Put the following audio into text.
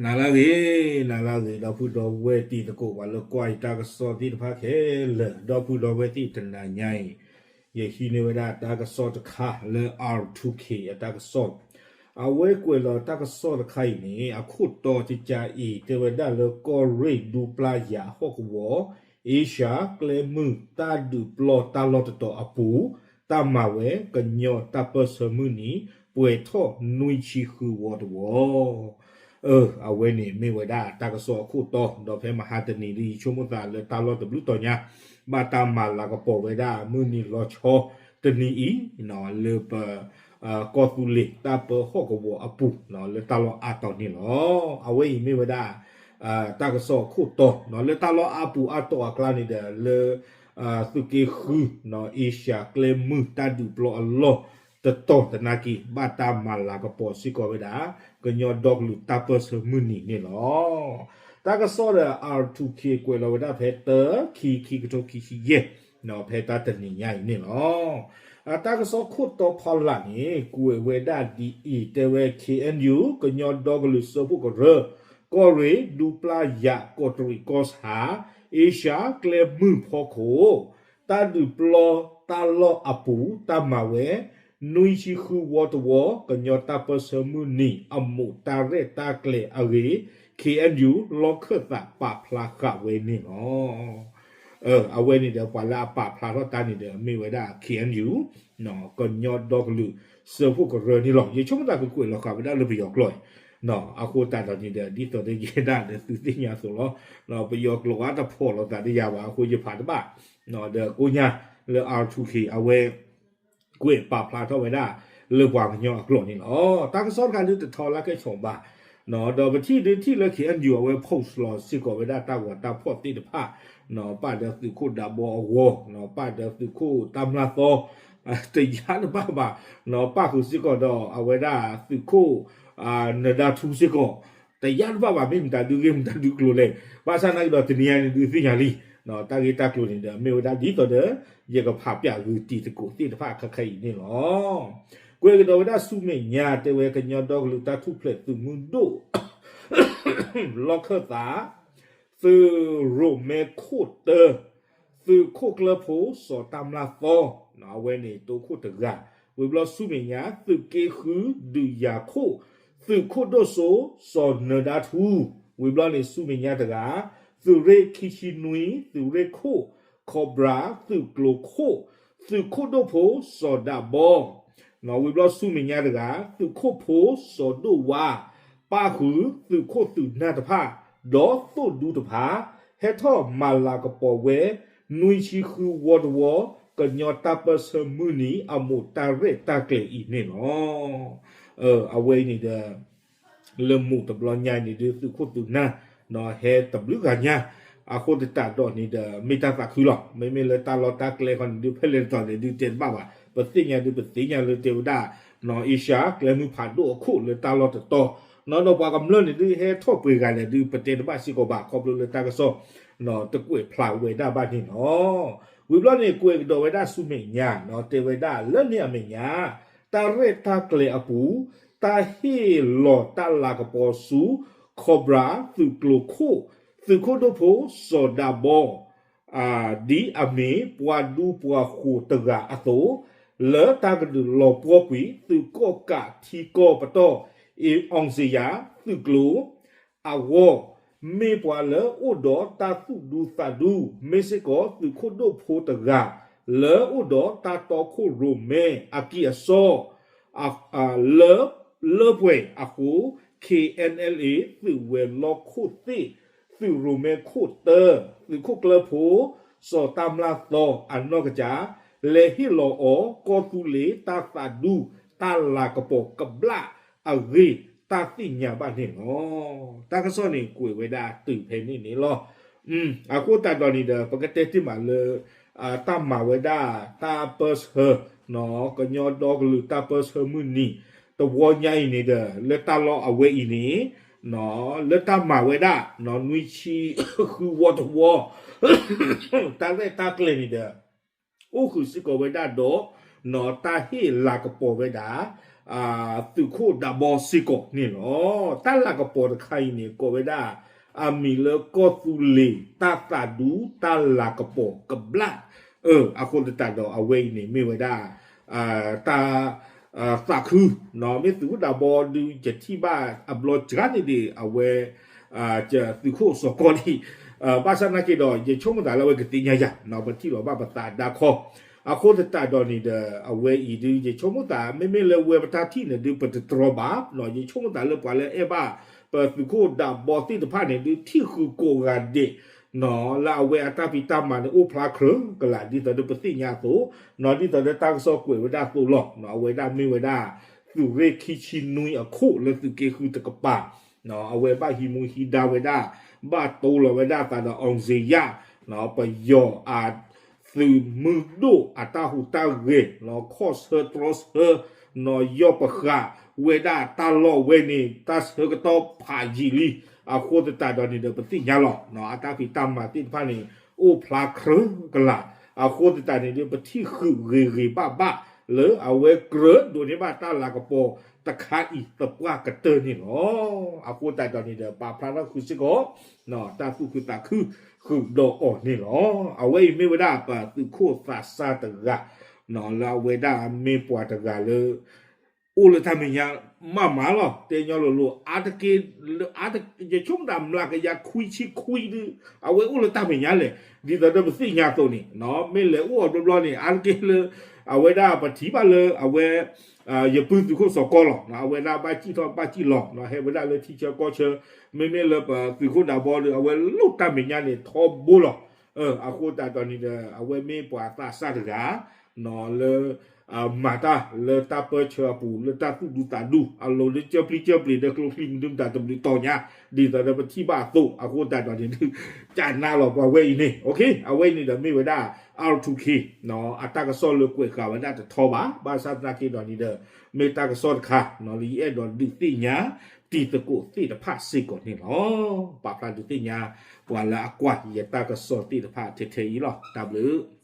နၤလၢအဂ့ၤ, နၤလၢအဂ့ၤ ဒီပုၢ်ဒီဝဲၢ်တံၤသကိး ပှၤလၢကွၢ်ယတၢ်ကစီၣ်သ့ၣ်တဖၣ်ခဲလၢာ်, ဒီပုၢ်ဒီဝဲၢ်သ့ၣ်တနၤညါအံၤ, ယဟံးန့ၢ်ဝဲဒၣ်တၢ်ကစီၣ်တခါလၢ R two K အတၢ်ကစီၣ်, အဝဲကွဲးလီၤတၢ်ကစီၣ်တခါအံၤန့ၣ် အခိၣ်တီကကးအံၤ တဲဝဲဒၣ်လၢကီၢ်ရ့ၣ်ဒူပျၢ်ယၤဟီၣ်ကဝီၤ အ့ရှၢၣ်ကျဲမုၢ်တၢ်ဒုးပျီတၢ်လီၢ်တတီၤအပူၤ, တၢ်မၤဝဲကညီတၢ်ပၢၢ်ဆၢမုၢ်နံၤ ပှဲၤထီၣ်နွံဆံဃုဝီတဝီ. အဝဲန့ၣ်မ့ၢ်ဝဲဒၣ်တၢ်ကစီၣ်အခိၣ်တီ, ဒီးဖဲမဟါတနံၤဒ်အံၤ ဆိကမိၣ်သးလၢတၢ်လီၢ်တဘျုးတီၤညါ ဘၣ်တၢ်မၤလၤကပီၤဝဲဒၣ်မုၢ်နံၤလီၤဆီတနံၤအံၤ, လၢပ ကီၢ်သူလ့ၤတၢ်ပၢဟီၣ်ကဝီၤအပူၤ လၢတၢ်လီၢ်အါတီၤန့ၣ်လီၤ. အဝဲအံၤမ့ၢ်ဝဲဒၣ် တၢ်ကစီၣ်အခိၣ်တီ, လၢတၢ်လီၢ်အါပူၤအါတီၤအကျါန့ၣ်ဒီး လၢ သုးက့ဃု အ့ရှၢၣ်ကျဲမုၢ်တၢ်ဒုးပျီအလီၢ်တတီၤသနာ်က့ ဘၣ်တၢ်မၤလၤကပီၤစ့ၢ်ကီးဝဲဒၣ် ကညီဒီကလုာ်တၢ်ပၢၢ်ဆၢမုၢ်နံၤန့ၣ်လီၤ. တၢ်ကစီၣ်ဒီး R two K ကွဲးလီၤဝဲဒၣ်ဖဲတၢ ခံ ခံကထိခံဆံယဲၢ် ဖဲတၢ်တနံၤညါအံၤန့ၣ်လီၤ. တၢ်ကစီၣ်ခိၣ်တီဖီလာ်န့ၣ် ကွဲးဝဲဒၣ်ဒ်အံၤ တဲဝဲ K N U ကညီဒီကလုာ်စၢဖှိၣ်ကရၢ ကီၢ်ရ့ၣ်ဒူပျၢ်ယၤကီးတရံးကီၢ်ဆၣ် အ့ရှၢၣ်ကျဲမုၢ်ဖီခိၣ် တၢ်ဒုးပျီတၢ်လီၢ်အပူၤ တၢ်မၤဝဲ နွံဆံဃုဝီတဝီ ကညီတၢ်ပၢၢ်ဆၢမုၢ်နံၤအမိၢ်တၢ်ရဲၣ်တၢ်ကျဲၤအဂ့ၢ် K N U လီၢ်ခၢၣ်သးပာ်ဖျါဃာ်ဝဲန့ၣ်လီၤ. အဝဲန့ၣ်ဒီးပှၤလၢအပာ်ဖျါထီၣ်တၢ်န့ၣ်ဒီး မ့ၢ်ဝဲဒၣ် K N U ကညီဒီကလုာ်စၢဖှိၣ်ကရၢန့ၣ်လီၤ. ယဆိကမိၣ်သးကကွဲးလီၤဃာ်ဝဲဒၣ်လၢပယီၤကျိာ် အဃိသတးဒီးန့ၣ်ဒီး ဒ်သိးဒီးယဲဒၣ်ဒီးသုသ့ၣ်ညါအသိးလီၤ. ပယီၤကျိာ်အတဖီၣ်လိာ်သးဒီးယၤဘၣ် အဃိယဖးတဘၣ် ဒီးကိးညါလၢ R two K အဝဲ ကွဲးပာ်ဖျါထီၣ်ဝဲဒၣ် လၢပှၤကညီအကျိာ်န့ၣ်လီၤ. တၢ်ကစီၣ်တခါဒုးတထီလၢကဲဆိးဘၣ်, ဒီးပထံၣ်ဒုးထံၣ်လၢ K N U အဝဲ post လီၤစ့ၢ်ကီးဝဲဒၣ်တၢ်ဂီၤတၢ်ဖီၣ်သ့ၣ်တဖၣ်, ပၣ်ဒီးသုးခိၣ်ဒးဘီအဂီၢ်, ပၣ်ဒီးသုးခိၣ်တၢ်မျၢ်သီ တယါတဘၣ်ဘၣ်, ပၣ်ဃုာ်စ့ၢ်ကီးဒီးအဝဲဒၣ်သုးခိၣ် နဒါထူစ့ၢ်ကီး တယါတဘၣ်ဘၣ် မ့ၢ်မတၤဒုးဂ့ၢ်မတၤဒုးကျိၤလဲၣ်. ဘၣ်ဆၣ်နာ်က့ဒီးတနံၤအံၤန့ၣ်ဒုးသ့ၣ်ညါလံ, တၢ်ဂ့ၢ်တၢ်ကျိၤန့ၣ်ဒီး မ့ၢ်ဝဲဒၣ်ဒ်သိးဒီး ယကဖးပၠးဂုာ်တံၤသကိးသ့ၣ်တဖၣ်ခဲခါအံၤန့ၣ်လီၤ. ကွဲးကဒီးဝဲဒၣ်ဆူမဲာ်ညါ တဲဝဲကညီဒီကလုာ်တၢ်ထူၣ်ဖျဲးသုးမုၢ်ဒိၣ် လီၢ်ခၢၣ်သး သုးရိၣ်မဲခိၣ်တၢ သုးခိၣ်ကျၢၢ်ဖိ စီၤတၢ်မျၢ်သီ, အဝဲန့ၣ်တိခိၣ်တဂၤ, ဝံၤဘျီဆူမဲာ်ညါ သုးက့ဃု ဒုးယၤခိၣ် သုးခိၣ်ဒိၣ်စိ စီၤနၢၤဒါထူ, ဝံၤဘျီန့ၣ်ဆူမဲာ်ညါတဂၤ, သုးရ့ၣ်ခံဆံနွံ သုးရ့ၣ်ခိၣ် ခီးဘြၤ သုးကျိၤခိၣ် သုးခိၣ်ဒိၣ်ဖိ စီၤဒးဘီ ဝံၤဘျီဆူမဲာ်ညါတဂၤ သုးခိၣ်ဖိစီၤဒိၣ်ဝါ ပၣ်ဃုာ်သုးခိၣ်သုးနၢ်တဖၣ် ဒီးသိၣ်ဒူတဖၣ် ဟဲထီၣ်မၤလၤကပီၤဝဲ နွံဆံဃုဝီတဝီ ကညီတၢ်ပၢၢ်ဆၢမုၢ်နံၤအမိၢ်တၢ်ရဲၣ်တၢ်ကျဲၤအံၤန့ၣ်လီၤ. အဝဲအံၤန့ၣ်ဒီး လၢမုၢ်တဘျီညါအံၤန့ၣ်ဒုး သုးခိၣ်သုးနၢ် ဟဲတဘျုးဂၤညါ, အဃိသတးဒီးန့ၣ်ဒီး မ့ၢ်တၢ်သးခုလီၤ. မ့မ့ၢ်လၢတၢ်လီၢ်တၢ်ကျဲခီန့ၣ်ဒုး ဖဲလဲၣ်တတီၤလဲၣ်ဒုးတဲတဘၣ်ဘၣ်. ပသ့ၣ်ညါဒုး ပသ့ၣ်ညါလၢတဲဝဲဒၣ် အ့ရှၢၣ်ကျဲမုၢ်ဖးဒိၣ်အခိၣ်လၢတၢ်လီၢ်တတီၤ, ဒီးပှၤကမျၢၢ်န့ၣ်ဒုး ဟဲထီၣ်ပှဲၤဂၤလဲၣ်ဒုး ပတဲတဘၣ်စ့ၢ်ကီးဘၣ် ခီဖျိလၢတၢ်ကစီၣ် တကွဲးဖျါဝဲဒၣ်ဘၣ်န့ၣ်လီၤ. ဝံၤဘျီန့ၣ် ကွဲးကဒီးဝဲဒၣ်ဆူမဲာ်ညါ တဲဝဲဒၣ်လၢန့ၣ်အမဲာ်ညါ တၢ်ရဲၣ်တၢ်ကျဲၤအပူၤ တၢ်ဟ့ၣ်လီၤတၢ်လၤကပီၤဆူ ခီးဘြၤ သုးကျိၤခိၣ် သုးခိၣ်ဒိၣ်ဖိ စီၤဒးဘီ ဒ်အမ့ၢ်ပှၤဒူပှၤဃိၤတဂၤအသိး, လၢတၢ်ကဒုးလီၤပှီၢ်ကွံာ် သုးကီၣ်ကးထံကီၢ်ပတီၢ် အ့ၣ်အီၣ်စ့ယၤ သုးကျိၤ အဂီၢ်, မ့ၢ်ပှၤလၢအိၣ်ဒီးတၢ်သူၣ်ဒူသးဒူ မ့ၢ်စ့ၢ်ကီးသုးခိၣ်ဒိၣ်ဖိတဂၤ လၢအိၣ်ဒီးတၢ်တီခိၣ်ရိၣ်မဲအကံၢ်အစီ လၢ လၢပှဲၤအဃိ K N L A သုးဝဲၤလီၢ်ခိၣ်သ့ၣ် သုးရိၣ်မဲခိၣ်တၢ သုးခိၣ်ကျၢၢ်ဖိ စီၤတၢ်မျၢ်သီအနီၢ်ကစၢ် လဲၤဟ့ၣ်လီၤအီၤ ကီၢ်သူလ့ၤတၢ်သးဒူ တၢ်လၤကပီၤကဘျၣ်အဂ့ၢ် တၢ်သ့ၣ်ညါဘၣ်န့ၣ်လီၤ. တၢ်ကစီၣ်န့ၣ် ကွဲးဝဲဒၣ်တုၤဖဲန့ၣ်န့ၣ်လီၤ. အဃိသတးဒီးန့ၣ်ဒီး ပကတဲတ့ၢ်မးလၢ တၢ်မၤဝဲဒၣ် တၢ်ပၢၢ်ဆၢ ကညီဒီကလုာ်တၢ်ပၢၢ်ဆၢမုၢ်နံၤ တဝီညါအံၤန့ၣ်ဒီး လၢတၢ်လီၢ်အဝဲအံၤန့ၣ် လၢတၢ်မၤဝဲဒၣ် နွံဆံဃုဝီတဝီ တၢ်ရဲၣ်တၢ်ကျဲၤန့ၣ်ဒီး အိၣ်ဃုာ်စ့ၢ်ကီးဝဲဒၣ်ဒီး နီၢ်တၢ်ဟ့ၣ်လၤကပီၤဝဲဒၣ် သုးခိၣ်ဒးဘီစ့ၢ်ကီးန့ၣ်လီၤ. တၢ်လၤကပီၤတခါအံၤန့ၣ် ကိးဝဲဒၣ် အမံၤလၢကီၢ်သူလ့ၤတၢ်သးဒူတၢ်လၤကပီၤကဘျၣ် အဃိသတးဒီးအဝဲအံၤန့ၣ်မ့ၢ်ဝဲဒၣ် တၢ် သးခု မ့ၢ်သုးခိၣ်ဒးဘီဒုး ယထံၣ်ဘၣ်အဘျီစှၤန့ၣ်ဒီး အဝဲ သုးခိၣ်စီၤကီန့ၣ် ဘၣ်ဆၣ်သနာ်က့ဒီး ယဆိကမိၣ်သးလၢအဝဲကသ့ၣ်ညါယၤ ပထံၣ်လီၤဘၣ်ပသးဒါခီ အဃိသတးဒီးန့ၣ်ဒီး အဝဲအံၤဒုး ယဆိကမိၣ်သး မ့မ့ၢ်လၢဝဲပတၢ်ထံၣ်န့ၣ်ဒုး ပတတြီဘၣ် ယဆိကမိၣ်သးလၢပှၤလၢအဲၣ်ဘၣ် ပသုးခိၣ်ဒးဘီသ့ၣ်တဖၣ်န့ၣ်ဒုး ထံၣ်ဃုာ်ကိးဂၤဒဲး လၢအဝဲအတၢ်ဖံးတၢ်မၤန့ၣ် အိၣ်ဖျါခြၢကလာ် ဒ်သိးဒီးပသ့ၣ်ညါအသိး ဒ်သိးဒီးတၢ်ကစီၣ်ကွဲးဝဲဒၣ်အသိးလီၤ. အဝဲဒၣ်မ့ၢ်ဝဲဒၣ် သုးရ့ၣ်ခံဆံနွံအခိၣ်လၢသုးက့ဃုတကပၤ အဝဲဘၣ်ဟံးမူဟံးဒါဝဲဒၣ် ဘၣ်တိလီၤဝဲဒၣ်အသးဒီး အောင်ဇေယျ ပယီၤအ သုးမုၢ်ဒိၣ်အတၢ်ဟူးတၢ်ဂဲၤ ခီၣ်ဆၢတြီဆၢ နီၢ်ယီၢ်ပဃးဝဲဒၣ်တၢ်လီၢ်ဝဲန့ၣ် တၢ်ဆၢကတီၢ်ဖးယံာ်လံ အဃိသတးဒီးန့ၣ်ဒီး ပသ့ၣ်ညါလီၤ အတၢ်ဖံးတၢ်မၤသ့ၣ်တဖၣ်န့ၣ် အိၣ်ဖျါခြၢကလာ် အဃိသတးန့ၣ်ဒီး ပထံၣ်ဃုာ်ဂ့ၤဂ့ၤဘၣ်ဘၣ် လၢအဝဲကြၢးဒိးန့ၢ်ဘၣ်တၢ်လၤကပီၤတခါအံၤသပှၢ်ကတၢၢ်န့ၣ်လီၤ. အဃိသတးဒီးန့ၣ်ဒီး ပာ်ဖျါထီၣ်ဃုာ်စ့ၢ်ကီး တၢ်သူၣ်ခုသးခုဃုာ်ဒီးအီၤန့ၣ်လီၤ. အဝဲအံၤမ့ၢ်ဝဲဒၣ်ပသုးခိၣ်သးစၢ်တဂၤ လၢအဝဲဒၣ်မ့ၢ်ပှၤတဂၤလၢ အိၣ်လၢတၢ်မဲာ်ညါမးမးလီၤ. တဲညီလိၤလိၤ အါတက့ၢ် ယဆိကမိၣ်တၢ်မျးကယၤခွံဆံခွံဒုး အဝဲအိၣ်လၢတၢ်မဲာ်ညါလဲၣ် ဒ်သိးဒီးပသ့ၣ်ညါအသိးန့ၣ် မ့ၢ်လဲၤအိၣ်အီၤဘျီဘျီန့ၣ် အါတက့ၢ်လၢ အဝဲဒၣ်ပထံၣ်ဘၣ်လၢအဝဲ ယပုၢ်သုးခိၣ်စီၤကီလီၤ. အဝဲဒၣ်ဘၣ်စံၣ်ထီၣ်ဘၣ်စံၣ်လီၤ ဟဲဝဲဒၣ်လၢထံဆၢကီၢ်ဆၢ မ့မ့ၢ်လၢပသုးခိၣ်ဒးဘီဒီး အဝဲလိၣ်တၢ်မဲာ်ညါန့ၣ်ထီဘိလီၤ. အဃိသတးဒီးန့ၣ်ဒီး အဝဲမ့ၢ်ပှၤသးစၢ်တဂၤ လၢ မၤတၢ်လၢတၢ်ပၢဆှၢအပူၤ လၢတၢ်သူၣ်ဒူသးဒူ အလိၤလၢကၢပျံၤကၢပျ့ၤဒီးကျိချံမနုၤမတၤတဘျုးတီၤညါ ဒ်သိးဒီးပထံၣ်ဘၣ်အသိး အဃိသတးဒီးန့ၣ်ဒုး ကနၣ်လီၤပှၤဝဲအံၤန့ၣ် အဝဲအံၤန့ၣ်ဒီးမ့ၢ်ဝဲဒၣ် အါထူခ့ အတၢ်ကစီၣ်လၢကွဲးဃာ်ဝဲဒၣ်တထီဘၣ် ဘၣ်ဆၣ်သနာ်က့ဒီးန့ၣ်ဒီး မ့ၢ်တၢ်ကစီၣ်တခါ လၢယအဲၣ်ဒိးဒုးသ့ၣ်ညါ တံၤသကိးသ့ၣ်တဖၣ်စ့ၢ်ကီးန့ၣ်လီၤ. ပာ်ဖျါဒုးသ့ၣ်ညါ ပှၤလၢအကွၢ်ယတၢ်ကစီၣ်သ့ၣ်တဖၣ်ထဲထဲအံၤလီၤ. တၢ်ဘျုး